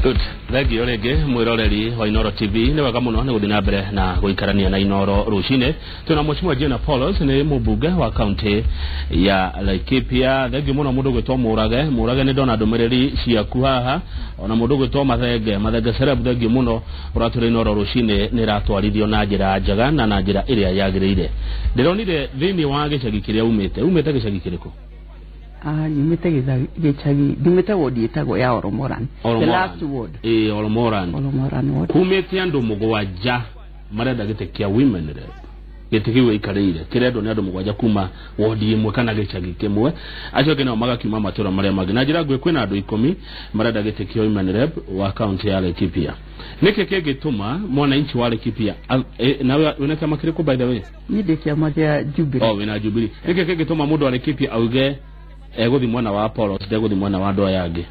Good. Thank you rĩngĩ mwĩroreri wa Inoro TV. Nĩ wega mũno nĩ gũthiĩ na mbere na gũikarania na Inoro rũcinĩ. Twĩna Mheshimiwa Jane Apollos, nĩ mũmbunge wa kaunti ya Laikipia. Thank you mũno mũndũ gwĩtwo Mũrage. Mũrage, nĩ ndona ndũmĩrĩri ciaku haha, ona mũndũ gwĩtwo Mathenge, Mathenge Celeb, thank you mũno. Ũratwĩra Inoro rũcinĩ nĩ ĩratwarithio na njĩra njega na njĩra ĩrĩa yagĩrĩire. Ndĩronire thĩinĩ wa gĩcagi kĩrĩa umĩte gĩcagi kĩrĩkũ? Ah, nyumĩte gĩcagi, ndumĩte ward ĩtagwo ya Oromoran, the Oromoran. last ward. Ĩĩ, Oromoran. Oromoran ward. Kumĩte andũ 7 marenda gĩtĩ kĩa women rep. Gĩtĩ kĩu gĩikarĩire kĩrendwo nĩ andũ 7 kuma wodi ĩmwe kana gĩcagi kĩmwe. Acio angĩ nao magakiuma matũra marĩa mangĩ. Na njĩra nguhĩ, kwĩna andũ 10 marenda gĩtĩ kĩa women rep wa kaunti ya Laikipia. Nĩkĩ kĩngĩtũma mwananchi wa Laikipia nawe wĩna kĩama kĩrĩkũ, by the way? Niĩ ndĩ kĩama kĩa Jubilee. Oh, wĩna Jubilee. Nĩkĩ kĩngĩtũma mũndũ wa Laikipia auge egũthiĩ mwena wa Apollos, ndegũthiĩ mwena wa andũ aya angĩ?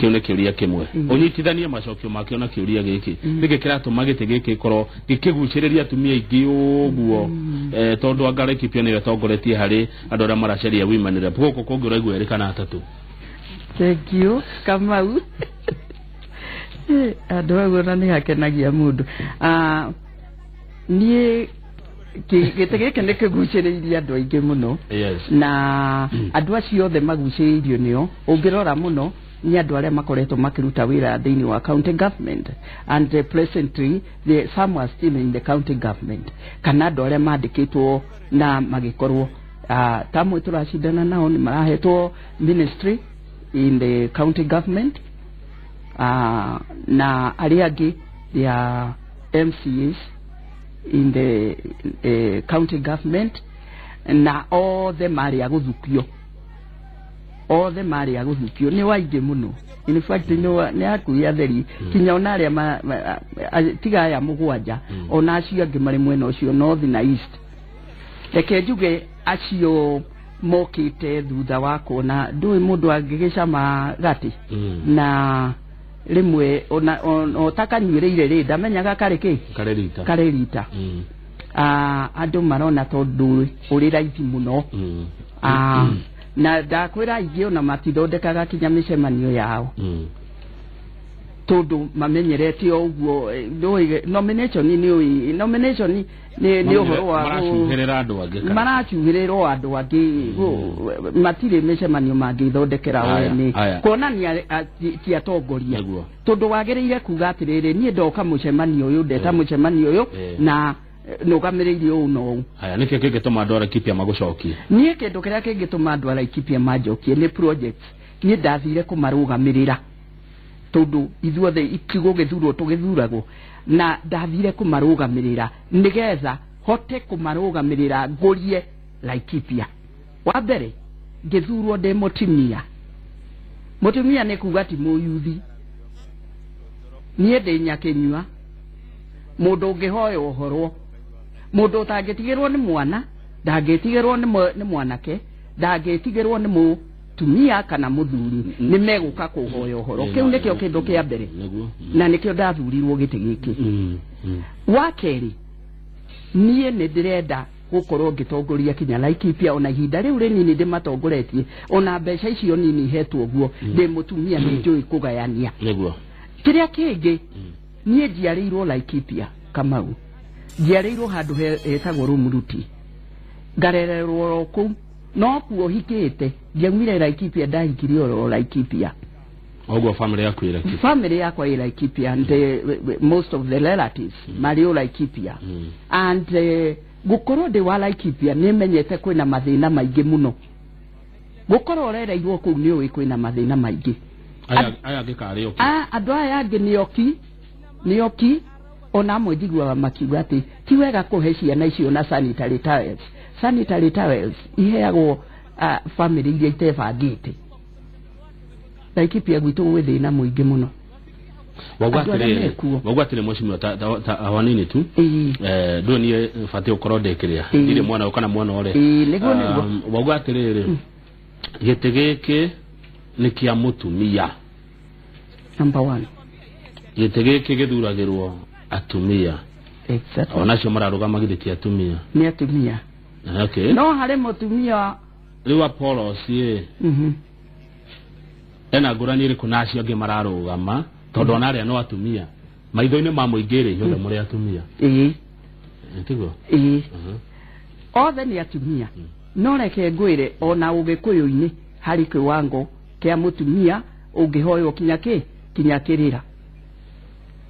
Kĩu nĩ kĩũria kĩmwe. Ũnyitithanie macokio makĩo na kĩũria gĩkĩ: nĩkĩ kĩratũma gĩtĩ gĩkĩ gĩkorwo gĩkĩgucĩrĩria atumia aingĩ ũguo? Tondũ anga Laikipia nĩyo ĩtongoretie harĩ andũ arĩa maracaria women rep. Gũkũ kũngĩ ũraigua erĩ kana atatũ. Thank you, Kamau. Andũ hau ona nĩ hakenagia mũndũ. Ah, niĩ gĩtĩ gĩkĩ nĩ kĩgucĩrĩirie andũ aingĩ mũno. Na andũ acio othe magucĩrĩirio nĩo, ũngĩrora mũno, nĩ andũ arĩa makoretwo makĩruta wĩra thĩinĩ wa county government, and presently some are still in the county government, kana andũ arĩa mandĩkĩtwo na magĩkorwo tamwe tũracindana nao nĩ marahetwo ministry in the county government, na arĩa angĩ, they are MCAs in the county government, na othe marĩ a gũthukio, othe marĩ a gũthukio nĩ waingĩ mũno. In fact, nĩ hakuhĩ atheri kinya ona arĩa tiga aya 7, ona acio angĩ marĩ mwena ũcio north na east. Reke njuge acio mokĩte thutha wa kuona ndũĩ mũndũ angĩgĩcama gatĩ na rĩmwe ona ũtakanyuĩrĩire rĩ, ndamenyaga karĩ kĩ. Karĩ rita. Karĩ rita. Ah, andũ marona tondũ ũrĩ raithi mũno. Ah, na ndakwĩra aingĩ ona matithondekaga kinya mĩcemanio yao tondũ mamenyerete o ũguo. Ndũĩ nomination nĩ ũĩ nomination nĩ ũhoro wa Maracuhĩrĩra andũ angĩ kana? Maracuhĩrĩrwo andũ angĩ, matirĩ mĩcemanio mangĩthondekera wene kuonania ti atongoria, tondũ wagĩrĩire kuga atĩrĩrĩ, niĩ ndoka mũcemanio ũyũ, ndeta mũcemanio ũyũ na nũgamĩrĩire ũũ na ũũ. Haya, nĩkĩ kĩngĩtũma andũ a Laikipia magũcokie? Niĩ kĩndũ kĩrĩa kĩngĩtũma andũ a Laikipia manjokie nĩ projects. Niĩ ndathire kũmarũgamĩrĩra tondũ ithuothe gũgĩthurwo tũgĩthuragwo, na ndathire kũmarũgamĩrĩra nĩgetha hote kũmarũgamĩrĩra ngũrie Laikipia. Wa mbere, ngĩthurwo ndĩ mũtumia. Mũtumia nĩ kuga ti mũyuthi. Niĩ ndĩ nyakĩnyua, mũndũ ũngĩhoya ũhoro, mũndũ ũtangĩtigĩrwo nĩ mwana, ndangĩtigĩrwo nĩ mwanake, ndangĩtigĩrwo nĩ mũtumia kana mũthuri, nĩ megũka kũhoya ũhoro. Kĩu nĩkĩo kĩndũ kĩa mbere na nĩkĩo ndathurirwo gĩtĩ gĩkĩ. Wa kerĩ, niĩ nĩ ndĩrenda gũkorwo ngĩtongoria kinya Laikipia, ona ihinda rĩu rĩnini ndĩmatongoretie, ona mbeca icio nini hetwo ũguo, ndĩ mũtumia nĩ njũĩ kũgayania. Kĩrĩa kĩngĩ, niĩ njiarĩirwo Laikipia, Kamau. Njiarĩirwo handũ hetagwo Rũmuruti, ngarererwo oro kũu, no kuo hikĩte. Ndiaumire Laikipia, ndahikire oro Laikipia. Ũguo family yaku ĩ Laikipia? Family yakwa ĩ Laikipia, and most of the relatives marĩ o Laikipia. And gũkorwo ndĩ wa Laikipia, nĩ menyete kwĩna mathĩna maingĩ mũno. Gũkorwo ũrereirwo kũu, nĩ ũĩ kwĩna mathĩna maingĩ. Aya angĩ karĩ ũkĩ? Ah, andũ aya angĩ nĩ oki ona amwe njiguaga makiuga atĩ ti wega kũhe ciana icio na sanitary towels. Sanitary towels iheagwo family iria itebangĩte. Laikipia gwitũ gwĩ thĩna mũingĩ mũno. Wauga Andũ arĩa atĩrĩrĩ, mekuo. Wauga atĩrĩ, mheshimiwa, ta hanini tu. Ndũĩ niĩ batiĩ gũkorwo ndĩ kĩrĩa, ndirĩ mwana ũyũ kana mwana ũrĩa. Ĩĩ, nĩguo. Wauga atĩrĩrĩ, gĩtĩ gĩkĩ nĩ kĩa mũtumia. Number one. Gĩtĩ gĩkĩ gĩthuragĩrwo atumia. Onacio mararũgama githĩ ti atumia? Nĩ atumia. No harĩ mũtumia. Rĩu Apollos ĩ, ena ngũrani ĩrĩkũ na acio angĩ mararũgama Tondũ ona arĩa no atumia maitho-inĩ ma mũingĩ rĩ, inyuothe mũrĩ atumia. Ĩĩ. Tiguo? Ĩĩ, othe nĩ atumia. No reke ngwĩre, ona ũgĩkũyũ-inĩ harĩ kĩwango kĩa mũtumia ũngĩhoywo kinya kĩ kinya kĩrĩra.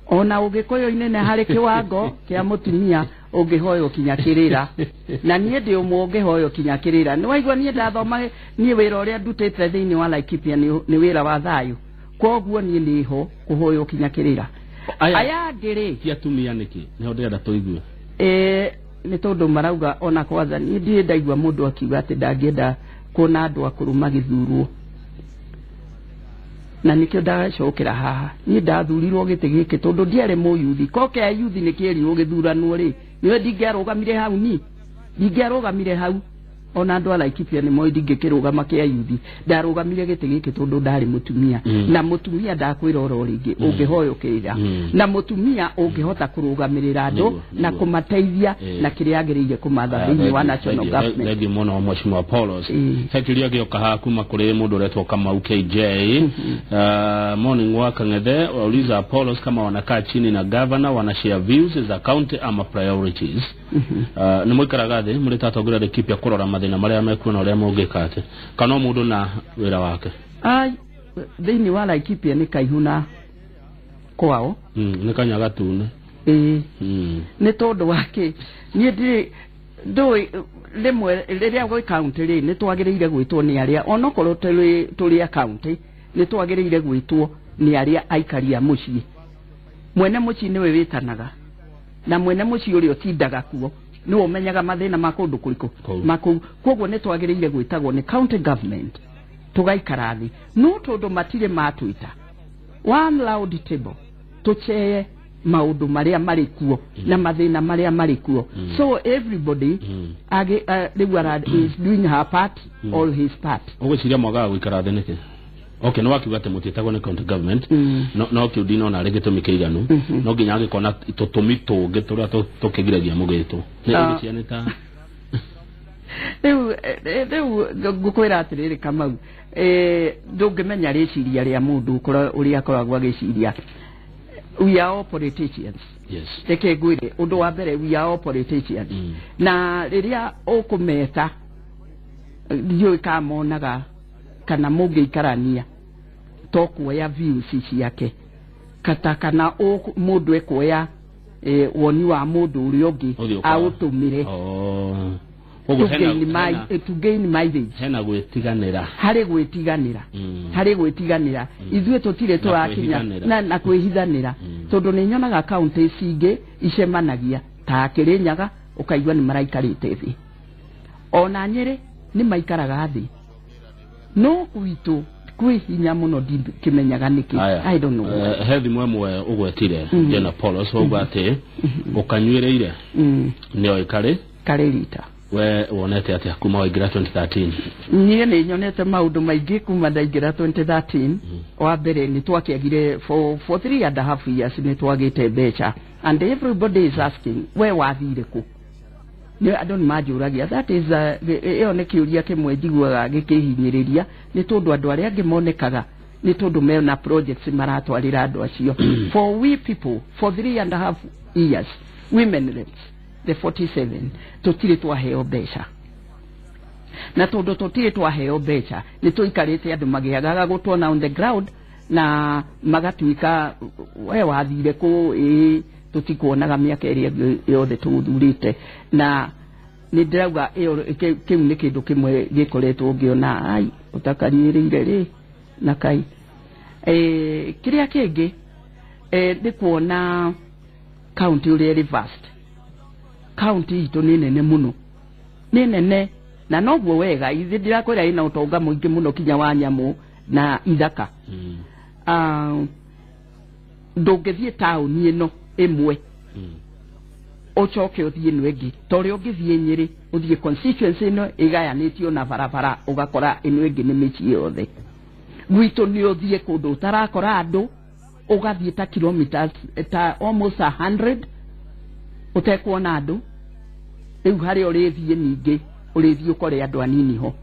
Ona ũgĩkũyũ-inĩ nĩ harĩ kĩwango kĩa mũtumia ũngĩhoywo kinya kĩrĩra, na niĩ ndĩ ũmwe ũngĩhoywo kinya kĩrĩra. Nĩ waigua niĩ ndathoma, niĩ wĩra ũrĩa ndutĩte thĩinĩ wa Laikipia nĩ wĩra wa thayũ, koguo niĩ nĩho kũhoywo kinya kĩrĩra. Aya angĩ rĩ, ti atumia nĩkĩ? Nĩho ndĩrenda tũigue. Ĩĩ, nĩ tondũ marauga ona kwanza niĩ ndirĩ ndaigua mũndũ akiuga atĩ ndangĩenda kuona andũ akũrũ magĩthurwo, na nĩkĩo ndacokera haha. Niĩ ndathurirwo gĩtĩ gĩkĩ tondũ ndiarĩ mũyuthi. Ko kĩa yuthi nĩ kĩerirwo gĩthuranwo rĩ, nĩwe ndingĩarũgamire hau, ni ndingĩarũgamire hau. Ona andũ a Laikipia nĩ moĩ ndingĩkĩrũgama kĩa yuthi. Ndarũgamire gĩtĩ gĩkĩ tondũ ndarĩ mũtumia, na mũtumia, ndakwĩra oro rĩngĩ, ũngĩhoywo kĩrĩra, na mũtumia ũngĩhota kũrũgamĩrĩra andũ na kũmateithia na kĩrĩa agĩrĩire kũmatha thĩinĩ wa national government. Thengiũ mũno, Mheshimiwa Paulos. He kĩũria gĩoka haha kuma kũrĩ mũndũ ũretwo Kamau KJ. Morning wa Kang'ethe, wauliza Paulos kama wanakaa chini na governor, wana share views za county ama priorities. Nĩ mũikaraga thĩ mũrĩ ta atongoria Laikipia kũrora mathĩna marĩa mekuo na ũrĩa mũngĩka atĩ, kana o mũndũ na wĩra wake? Ai, thĩinĩ wa Laikipia nĩ kaihu na kwao. Nĩ kanya gatune. Ĩĩ. Nĩ tondũ wa kĩ niĩ ndirĩ ndũĩ rĩmwe rĩrĩa gwĩ county rĩ, nĩ twagĩrĩire gwĩtwo nĩ arĩa, onokorwo tũrĩ a county, nĩ twagĩrĩire gwĩtwo nĩ arĩa aikari a mũciĩ. Mwene mũciĩ nĩwe wĩtanaga, na mwene mũciĩ ũrĩa ũtindaga kuo nĩwe ũmenyaga mathĩna ma kũndũ kũrĩkũ. Kũu. Makũu. Koguo nĩ twagĩrĩire gwĩtagwo nĩ county government tũgaikara thĩ, no tondũ matirĩ matwĩta one round table tũceye maũndũ marĩa marĩ kuo na mathĩna marĩa marĩ kuo. So everybody age rĩu is doing her part or his part. Ũgwĩciria mwagaga gũikara thĩ nĩkĩ? Okay, nĩ wakiuga atĩ mũtiĩtagwo nĩ county government. No kĩu ndinona arĩ gĩtũmi kĩiganu. No nginya angĩkorwo na tũtũmi tũngĩ tũrĩa tũkĩgiragia mũgĩtwo nĩ ũgĩcia nĩ ta Rĩu rĩu ngũkwĩra atĩrĩrĩ, Kamau, ndũngĩmenya rĩciria rĩa mũndũ ũrĩa akoragwo agĩciria. We are all politicians. Reke ngwĩre ũndũ wa mbere, we are all politicians. Na rĩrĩa ũkũmeta, ndiũĩ kana monaga kana mũngĩikarania to kuoya views ciake kata kana mũndũ ekuoya woni wa mũndũ ũrĩa ũngĩ Ũthiĩ aũtũmĩre Oh. to Koguo hena gain my to gain mileage. Hena gwĩtiganĩra. Harĩ gwĩtiganĩra. Harĩ gwĩtiganĩra. Ithuĩ tũtirĩ Na tũrakinya kwĩhithanĩra. na kwĩhithanĩra, tondũ nĩ nyonaga kaunti cingĩ icemanagia ta Kĩrĩnyaga, ũkaigua nĩ maraikarĩte thĩ, ona Nyĩrĩ nĩ maikaraga thĩ, no gwitũ kwĩ hinya mũno, ndikĩmenyaga nĩkĩ. Aya. I don't know. He thimũ ĩmwe ũgwetire, Jena Paulos, wauga atĩ ũkanyuĩrĩire nĩoĩ karĩ karĩ rita. We wonete atĩa kuma waingĩra 2013? Niĩ nĩ nyonete maũndũ maingĩ kuma ndaingĩra 2013. Wa mbere, nĩ twakĩagire for 3.5 years, nĩ twagĩte mbeca, and everybody is asking, we wathire kũ? Nĩ andũ nĩ manjũragia. That is ĩyo nĩ kĩũria kĩmwe njiguaga gĩkĩhinyĩrĩria, nĩ tondũ andũ arĩa angĩ monekaga nĩ tondũ mena projects maratwarĩra andũ acio. For we people, for 3.5 years, women reps, the 47, tũtirĩ twaheo mbeca, na tondũ tũtirĩ twaheo mbeca, nĩ tũikarĩte andũ magĩagaga gũtuona on the ground na magatuĩka, we wathire kũ? Ĩĩ, tũtikuonaga mĩaka ĩrĩa ĩngĩ yothe tũgũthurĩte. Na nĩ ndĩrauga ĩyo kĩu nĩ kĩndũ kĩmwe gĩkoretwo ngĩona ai ũtakanyuĩrĩire rĩ na kai. Kĩrĩa kĩngĩ, nĩ kuona county ũrĩa ĩrĩ vast. County itũ nĩ nene mũno, nĩ nene, na noguo wega ithe ndĩrakwĩra ĩna ũtonga mũingĩ mũno, kinya wa nyamũ na ithaka. Ndũngĩthiĩ taũni ĩno ĩmwe ũcoke ũthiĩ ĩno ĩngĩ ta ũrĩa ũngĩthiĩ Nyĩrĩ, ũthiĩ constituency ĩno ĩgayanĩtio na barabara, ũgakora ĩno ĩngĩ nĩ mĩciĩ yothe. Gwitũ nĩ ũthiĩ kũndũ ũtarakora andũ, ũgathiĩ ta kilometers ta almost 100 ũtekuona andũ. Rĩu harĩa ũrĩthiĩ, ningĩ ũrĩthiĩ ũkore andũ anini ho.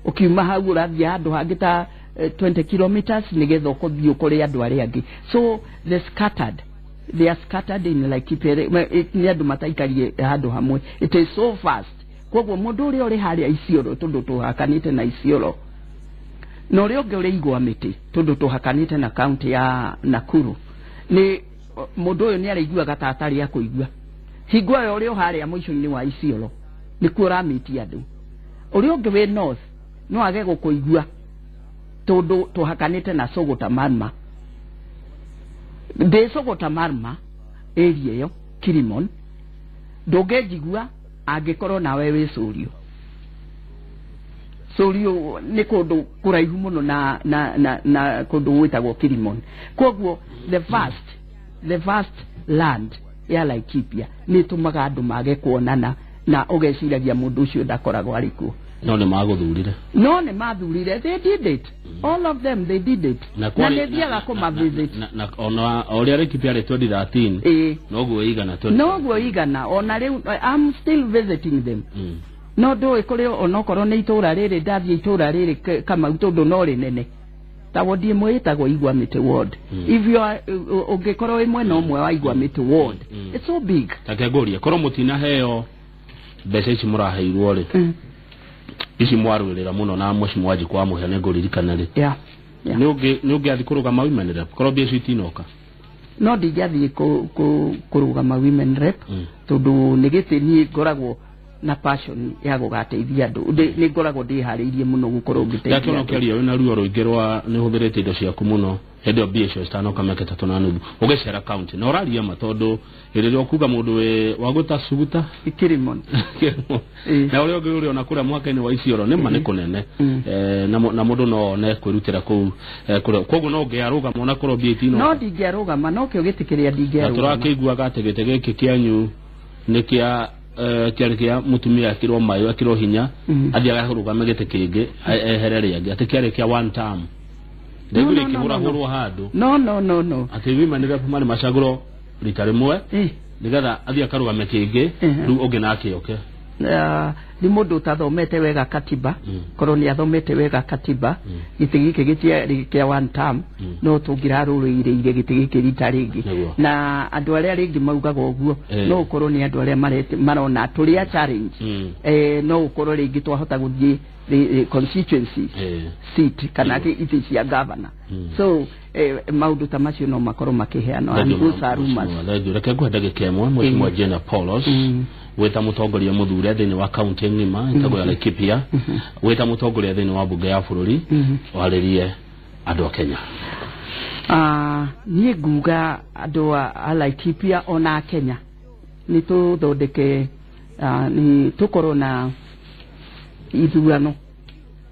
Ũkiuma hau ũrathiĩ handũ hangĩ ta 20 kilometers nĩgetha ũkũthiĩ ũkore andũ arĩa angĩ. So they scattered, they are scattered in Laikipia. Nĩ andũ mataikarie handũ hamwe. It is so fast. Koguo mũndũ ũrĩa ũrĩ harĩa Isiolo, tondũ tũhakanĩte na Isiolo, na ũrĩa ũngĩ ũrĩ Igwa Mĩtĩ, tondũ tũhakanĩte na kaunti ya Nakuru, nĩ mũndũ ũyũ nĩ araiguaga ta atarĩ akũigua. Hingo ĩyo ũrĩa harĩa mũico-inĩ wa Isiolo nĩkuo ũramĩtia andũ. Ũrĩa ũngĩ wĩ north no age gũkũigua tondũ tũhakanĩte na Sogota Marma. Ndĩ Sogota Marma area ĩyo Kilimon, ndũngĩnjigua angĩkorwo nawe wĩ Sũriũ. Sũriũ nĩ kũndũ kũraihu mũno na kũndũ gwĩtagwo Kilimon. Koguo the vast land ya Laikipia nĩ ĩtũmaga andũ mage kuonana, na ũgeciragia mũndũ ũcio ndakoragwo arĩ kuo. No nĩ magũthurire. No nĩ mathurire. They did it, all of them, they did it. Na nĩ thiaga kũmavisit. Na ona o ũrĩa Laikipia rĩ 2013, noguo igana 20. Noguo igana. Ona rĩu I'm still visiting them. No ndũĩ kũrĩ onokorwo nĩ itũra rĩrĩ ndathiĩ itũra rĩrĩ Kamau, tondũ no rĩnene ta wodi ĩmwe ĩtagwo Igwa Mĩtĩ ward. If you are ũngĩkorwo wĩ mwena ũmwe wa Igwa Mĩtĩ ward, it's so big. Take ngũrie, korwo mũtinaheo mbeca ici mũraheirwo rĩ, ici mwarũĩrĩra mũno na Mheshimiwa Wanjikũ wa Mũhĩa, nĩ ngũririkana rĩ, nĩ ũngĩathiĩ kũrũgama women rep korwo mbia icio itinoka? No ndingĩathiĩ kũrũgama women rep, tondũ nĩ gĩtĩ niĩ ngoragwo na passion ya gũgateithia andũ. Nĩ ngoragwo ndĩharĩirie mũno gũkorwo ngĩteithia ndakĩona andũ. Ũkĩaria wĩna ruo rũingĩ rwa nĩ ũhũthĩrĩte indo ciaku mũno hĩndĩ ĩyo mbia icio citanoka mĩaka 3.5 ũgĩcera county, na ũraria ma, tondũ hĩndĩ ĩrĩa ũkuga mũndũ wĩ wagũta Suguta, Kilimon. Na ũrĩa ũngĩ ũrĩ ona kũrĩa mwaka-inĩ wa Isiolo, nĩ ma nĩ kũnene. Na mũndũ no one kwĩrutĩra kũu, kũrĩa koguo no ũngĩarũgama ona korwo mbia itinoka? No ndingĩarũgama, no kĩo gĩtĩ kĩrĩa Na ndingĩarũgama. Tũrakĩiguaga atĩ gĩtĩ gĩkĩ kĩanyu nĩ kĩa kĩarĩ kĩa mũtumia ekĩrwo mayo, ekĩrwo hinya, athiaga kũrũgama gĩtĩ kĩngĩ, ehere rĩangĩ, atĩ kĩarĩ kĩa one term. Ndaiguire No, no, no, no, ikĩhũrahũrwo handũ No, no, no, no. atĩ women rep marĩ macagũrwo rita rĩmwe nĩgetha athiĩ akarũgame kĩngĩ, rĩu ũngĩ nake oke. Nĩ mũndũ ũtathomete wega katiba. Korwo nĩ athomete wega katiba, gĩtĩ gĩkĩ gĩtiarĩ kĩa one term. No tũngĩrarũrĩire gĩtĩ gĩkĩ rita rĩngĩ. Na andũ arĩa rĩngĩ maugaga ũguo, no ũkorwo nĩ andũ arĩa marona tũrĩ a challenge. No ũkorwo rĩngĩ twahota gũthiĩ constituency seat kana itĩ cia governor. So maũndũ ta macio no makorwo makĩheanwo, and those are rumors. Thengiũ. Reke nguhe ndagĩka 1, Mheshimiwa Jane Paulos, wĩta mũtongoria mũthure thĩinĩ wa kaunti ng'ima ĩtagwo ya Laikipia, wĩta mũtongoria thĩinĩ wa mbunge ya bũrũri, warĩrie andũ a Kenya. Niĩ nguga andũ a Laikipia ona a Kenya, nĩ tũthondeke, nĩ tũkorwo na ithurano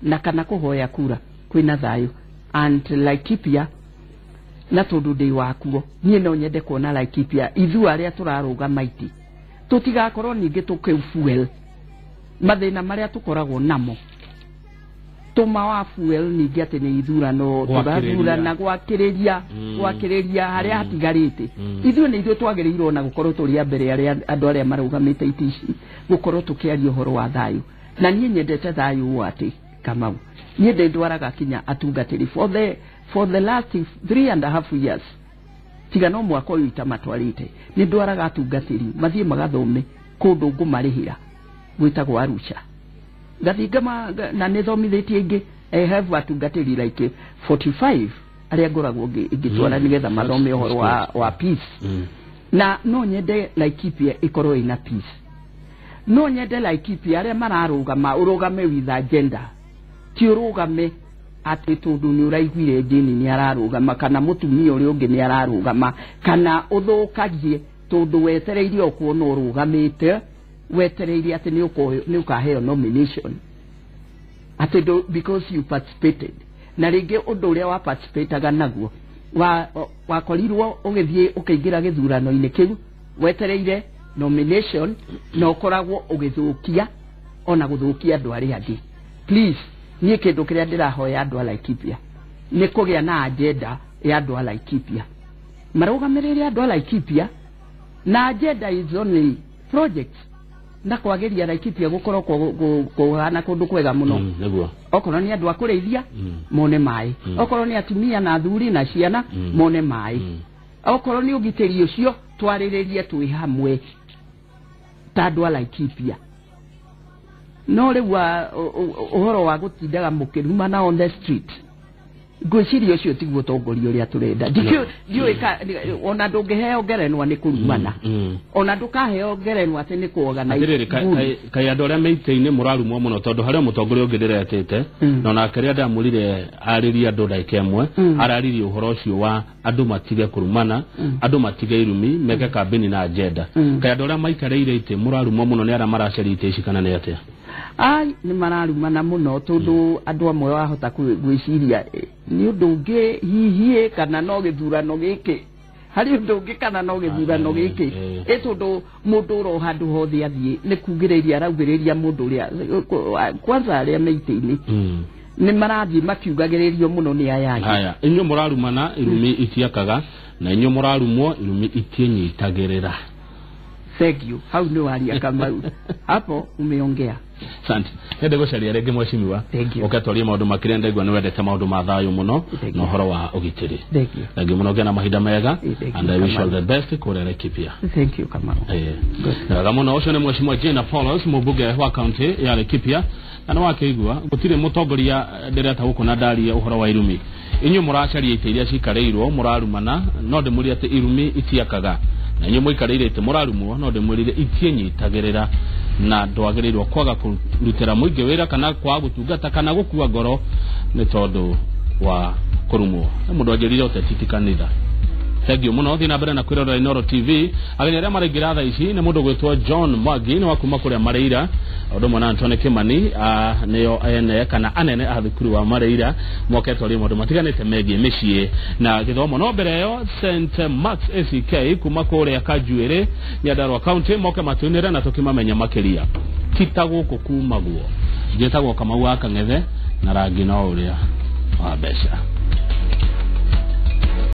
na kana kũhoya kura kwĩna thayũ. And Laikipia, na tondũ ndĩ wakuo, niĩ no nyende kuona Laikipia ithuĩ arĩa tũrarũgama iti tũtigakorwo ningĩ tũkĩ fuel mathĩna marĩa tũkoragwo namo, tũmawa fuel ningĩ atĩ nĩ ithurano. Gwakĩrĩria. Tũrathurana gwakĩrĩria, gwakĩrĩria harĩa hatigarĩte. Ithuĩ nĩ ithuĩ twagĩrĩirwo na gũkorwo tũrĩ a mbere, arĩa andũ arĩa marũgamĩte iti ici, gũkorwo tũkĩaria ũhoro wa thayũ. Na niĩ nyendete thayũ ũũ atĩ, Kamau, niĩ ndĩndwaraga kinya atungatĩri for the last 3.5 years, tiga no mwaka ũyũ itamatwarĩte, nĩ ndwaraga atungatĩri mathiĩ magathome kũndũ ngũmarĩhĩra gwĩtagwo Arusha. Ngathiĩ na nĩ thomithĩtie ingĩ. I have atungatĩri like 45 arĩa ngoragwo ngĩtwara nĩgetha mathome ũhoro wa peace. Na no nyende Laikipia ĩkorwo ĩna peace. No nyende Laikipia arĩa mararũgama, ũrũgame with agenda, ti ũrũgame atĩ tondũ nĩ ũraiguire Jane nĩ ararũgama kana mũtumia ũrĩa ũngĩ nĩ ararũgama, kana ũthũkagie tondũ wetereire o kuona ũrũgamĩte, wetereire atĩ nĩ ũkaheo nomination atĩ because you participated. Na rĩngĩ ũndũ ũrĩa wa participataga naguo wa wakorirwo ũgĩthiĩ ũkĩingĩra gĩthurano-inĩ kĩu wetereire nomination, na ũkoragwo ũgĩthũkia ona gũthũkia andũ arĩa angĩ. Please, niĩ kĩndũ kĩrĩa ndĩrahoya andũ a Laikipia nĩ kũgĩa na agenda ya andũ a Laikipia, marũgamĩrĩre andũ a Laikipia, na agenda is only projects. Na kwagĩria Laikipia gũkorwo kũhana kũndũ kwega mũno. Nĩguo. Okorwo nĩ andũ a kũrĩithia mone maĩ, okorwo nĩ atumia na athuri na ciana mone maĩ, okorwo nĩ ũgitĩri ũcio twarĩrĩrie twĩ hamwe ta andũ a Laikipia. No rĩu ũhoro wa gũtindaga mũkĩrumana on the street, ngwĩciria ũcio tiguo ũtongoria ũrĩa tũrenda. Ndiũĩ ona ndũngĩheo ngerenwa nĩ kũrumana, ona ndũkaheo ngerenwa atĩ nĩ kũorganize. Atĩrĩrĩ, kaĩ andũ arĩa me itĩ-inĩ mũrarumwo mũno, tondũ harĩ o mũtongoria ũngĩ ndĩretĩte, na onake rĩrĩa ndamũrire arĩrie andũ ndagĩka ĩmwe, araririe ũhoro ũcio wa andũ matige kũrumana, andũ matige irumi, meke kambĩni na agenda. Kaĩ andũ arĩa maikarĩire itĩ mũrarumwo mũno nĩ arĩa maracaria itĩ ici, kana nĩ atĩa? Ai, nĩ mararumana mũno, tondũ andũ amwe wahota gwĩciria nĩ ũndũ ũngĩ hihi, kana no gĩthurano gĩkĩ, harĩ ũndũ ũngĩ kana no gĩthurano gĩkĩ, ĩ tondũ mũndũ ũro handũ hothe athiĩ nĩ kugĩrĩria araugĩrĩria mũndũ ũrĩa kwanza arĩa me itĩ-inĩ nĩ marathiĩ makiugagĩrĩrio mũno nĩ aya angĩ. Haya, inyuĩ mũrarumana irumi itiakaga, na inyuĩ mũrarumwo irumi itiĩnyitagĩrĩra. Thank you. Hau nĩ waria, Kamau, hapo umeongea. Asante. Nende gũcaria rĩngĩ, mheshimiwa. Thank you. Ũke twarie maũndũ makĩria. Ndaigua nĩ wendete maũndũ ma thayũ mũno Thank na you. ũhoro wa ũgitĩri. Thank you. Thank you mũno, ngena mahinda mega. Thank you, And I wish you all Kamau. the best kũrĩa Laikipia. Thank you, Kamau. Wega mũno. Ũcio nĩ mheshimiwa Jane Paulos, mũmbunge wa kaunti ya Laikipia, na nĩ wakĩigua gũtirĩ mũtongoria ndĩreta gũkũ na ndarie ũhoro wa irumi. Inyuĩ mũracaria itĩ iria cikarĩirwo mũrarumana, no ndĩmũrie atĩ irumi itiakaga, na inyuĩ mũikarĩire itĩ mũrarumwo, no ndĩmwĩrire itiĩnyitagĩrĩra, na ndwagĩrĩirwo kwaga kũrutĩra mũingĩ wĩra kana kwaga gũtungata kana gũkua ngoro nĩ tondũ wa kũrumwo. Nĩ mũndũ anjĩrire ũteti ti kanitha. Thank you mũno. Thiĩ na mbere na kwĩrorera Inooro TV. Ageni arĩa maraingĩra thaa ici nĩ mũndũ gwĩtwo John Mwangi, nĩ wa kuma kũrĩa Mareira, ũndũ ũmwe na Anthony Kimani, nĩo ene kana anene a thukuru wa Mareira, moke twarie maũndũ matiganĩte megiĩ mĩciĩ na gĩthomo. No mbere ĩyo, St Marks ACK kuma kũrĩa Kanjuĩrĩ, Nyandarua County, moke matũinĩre na tũkĩmamenya makĩria. Ti ta gũkũ kumagwo. Njĩtagwo Kamau wa Kang'ethe, na rangi no ũrĩa wa mbeca.